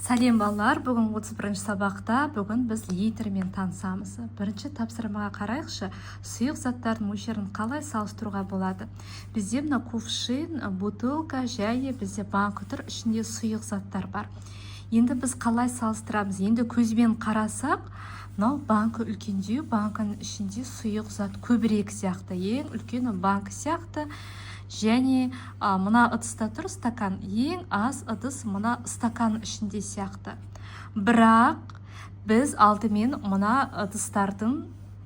Сәлем, балалар! Бүгін 31 сабақта, бүгін біз литрмен танысамыз. Бірінші тапсырмаға қарайықшы. Сұйық заттардың мөлшерін қалай салыстыруға болады? Бізде мына кувшин, бутылка және бізде банка тұр, ішінде сұйық заттар бар. Енді біз қалай салыстырамыз? Енді көзбен қарасақ, мынау банка үлкендеу, банканың ішінде сұйық зат көбірек сияқты, ең үлкені банка сияқты. Және мына ыдыста тұр стакан, ең аз ыдыс мына стакан ішінде сияқты. Бірақ біз алдымен мына ыдыстардың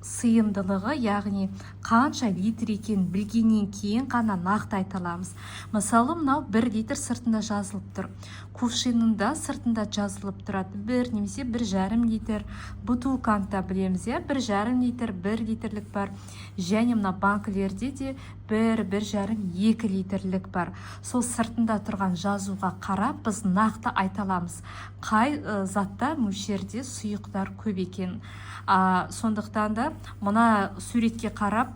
сыйымдылығы, яғни қанша литр екенін білгеннен кейін ғана нақты айта аламыз. Мысалы, мынау 1 литр, сыртында жазылып тұр. Кувшинның да сыртында жазылып тұрады, 1 немесе 1,5 литр. Бутылканы да білеміз, иә, 1,5 литр, 1 литрлік бар. Және мына банкілерде де 1, 1,5, 2 литрлік бар. Сол сыртында тұрған жазуға қарап, біз нақты айта аламыз, қай затта мөлшерде сұйықтар көп екенін. Сондықтан да мына суретке қарап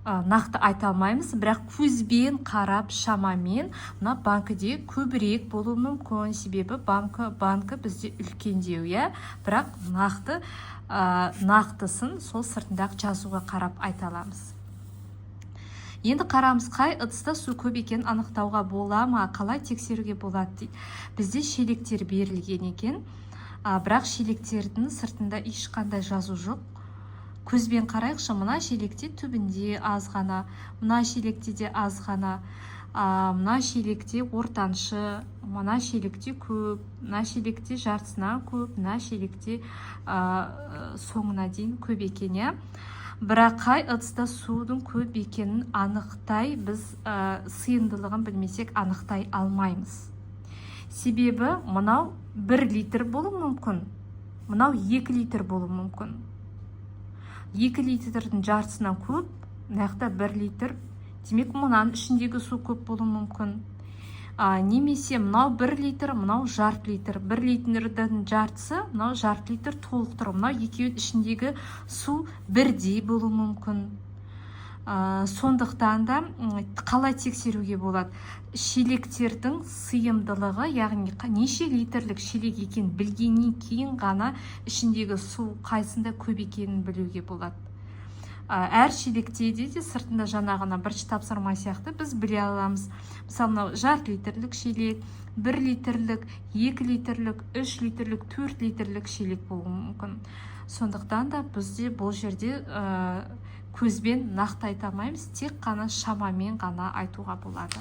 нақты айта алмаймыз, бірақ көзбен қарап шамамен мына банкіде көбірек болуы мүмкін, себебі банкі бізде үлкендеу, иә. Бірақ нақтысын сол сыртындағы жазуға қарап айта аламыз. Енді қарамыз, қай ыдыста су көп екенін анықтауға бола ма, қалай тексеруге болады дейді. Бізде шелектер берілген екен, бірақ шелектердің сыртында ешқандай жазу жоқ. Көзбен қарайықшы: мына шелекте түбінде аз ғана, мына шелекте де аз ғана, мына шелекте ортаншы, мына шелекте көп, мына шелекте жартысынан көп, мына шелекте соңына дейін көп екен, иә. Бірақ қай ыдыста судың көп екенін анықтай біз сыйымдылығын білмесек, анықтай алмаймыз. Себебі мынау 1 литр болуы мүмкін, мынау 2 литр болуы мүмкін, 2 литрдің жартысынан көп. Мына жақта 1 литр, демек, мынаның ішіндегі су көп болуы мүмкін. Немесе мынау 1 литр, мынау жарты литр, 1 литрдің жартысы, мынау жарты литр толық тұр, мынау екеуінің ішіндегі су бірдей болуы мүмкін. Сондықтан да қалай тексеруге болады? Шелектердің сыйымдылығы, яғни неше литрлік шелек екенін білгеннен кейін ғана ішіндегі су қайсында көп екенін білуге болады. Әр шелекте де сыртында жаңағына бірінші тапсырма сияқты біз біле аламыз. Мысалы, мынау жарты литрлік шелек, 1 литрлік, 2 литрлік, 3 литрлік, 4 литрлік шелек болуы мүмкін. Сондықтан да бізде бұл жерде көзбен нақты айта алмаймыз, тек қана шамамен ғана айтуға болады.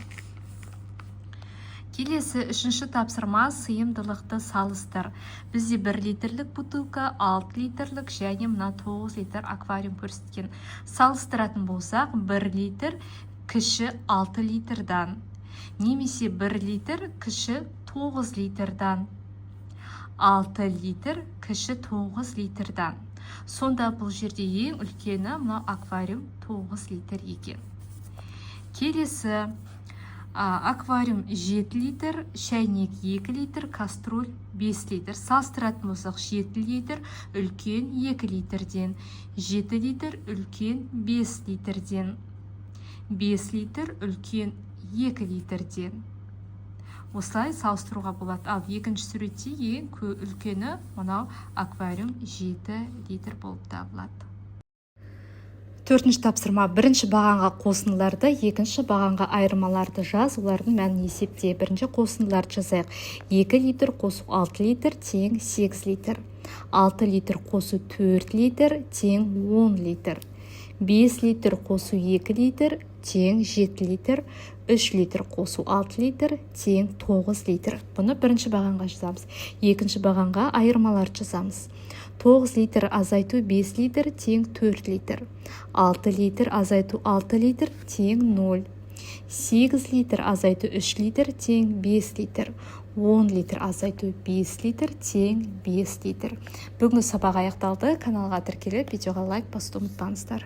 Келесі үшінші тапсырма: сыйымдылықты салыстыр. Бізде 1 литрлік бутылка, 6 литрлік және мына 9 литр аквариум көрсеткен. Салыстыратын болсақ, 1 литр кіші 6 литрдан немесе 1 литр кіші 9 литрдан, 6 литр кіші 9 литрдан. Сонда бұл жерде ең үлкені мынау аквариум, 9 литр екен. Келесі аквариум 7 литр, шәйнек 2 литр, кастрюль 5 литр. Салыстыратын болсақ, 7 литр үлкен 2 литрден, 7 литр үлкен 5 литрден, 5 литр үлкен 2 литрден. Осылай салыстыруға болады. Ал екінші суретте ең үлкені мынау аквариум, 7 литр болып табылады. Төртінші тапсырма: бірінші бағанға қосындыларды, екінші бағанға айырмаларды жаз, олардың мәнін есепте. Бірінші қосындыларды жазайық. 2 литр қосу 6 литр тең 8 литр, 6 литр қосу 4 литр тең 10 литр, 5 литр қосу 2 литр тең 7 литр, 3 литр қосу 6 литр тең 9 литр. Бұны бірінші бағанға жазамыз. Екінші бағанға айырмаларды жазамыз. 9 литр азайту 5 литр тең 4 литр, 6 литр азайту 6 литр тең 0, 8 литр азайту 3 литр тең 5 литр, 10 литр азайту 5 литр тең 5 литр. Бүгінгі сабақ аяқталды. Каналға тіркеліп, видеоға лайк басуды ұмытпаңыздар.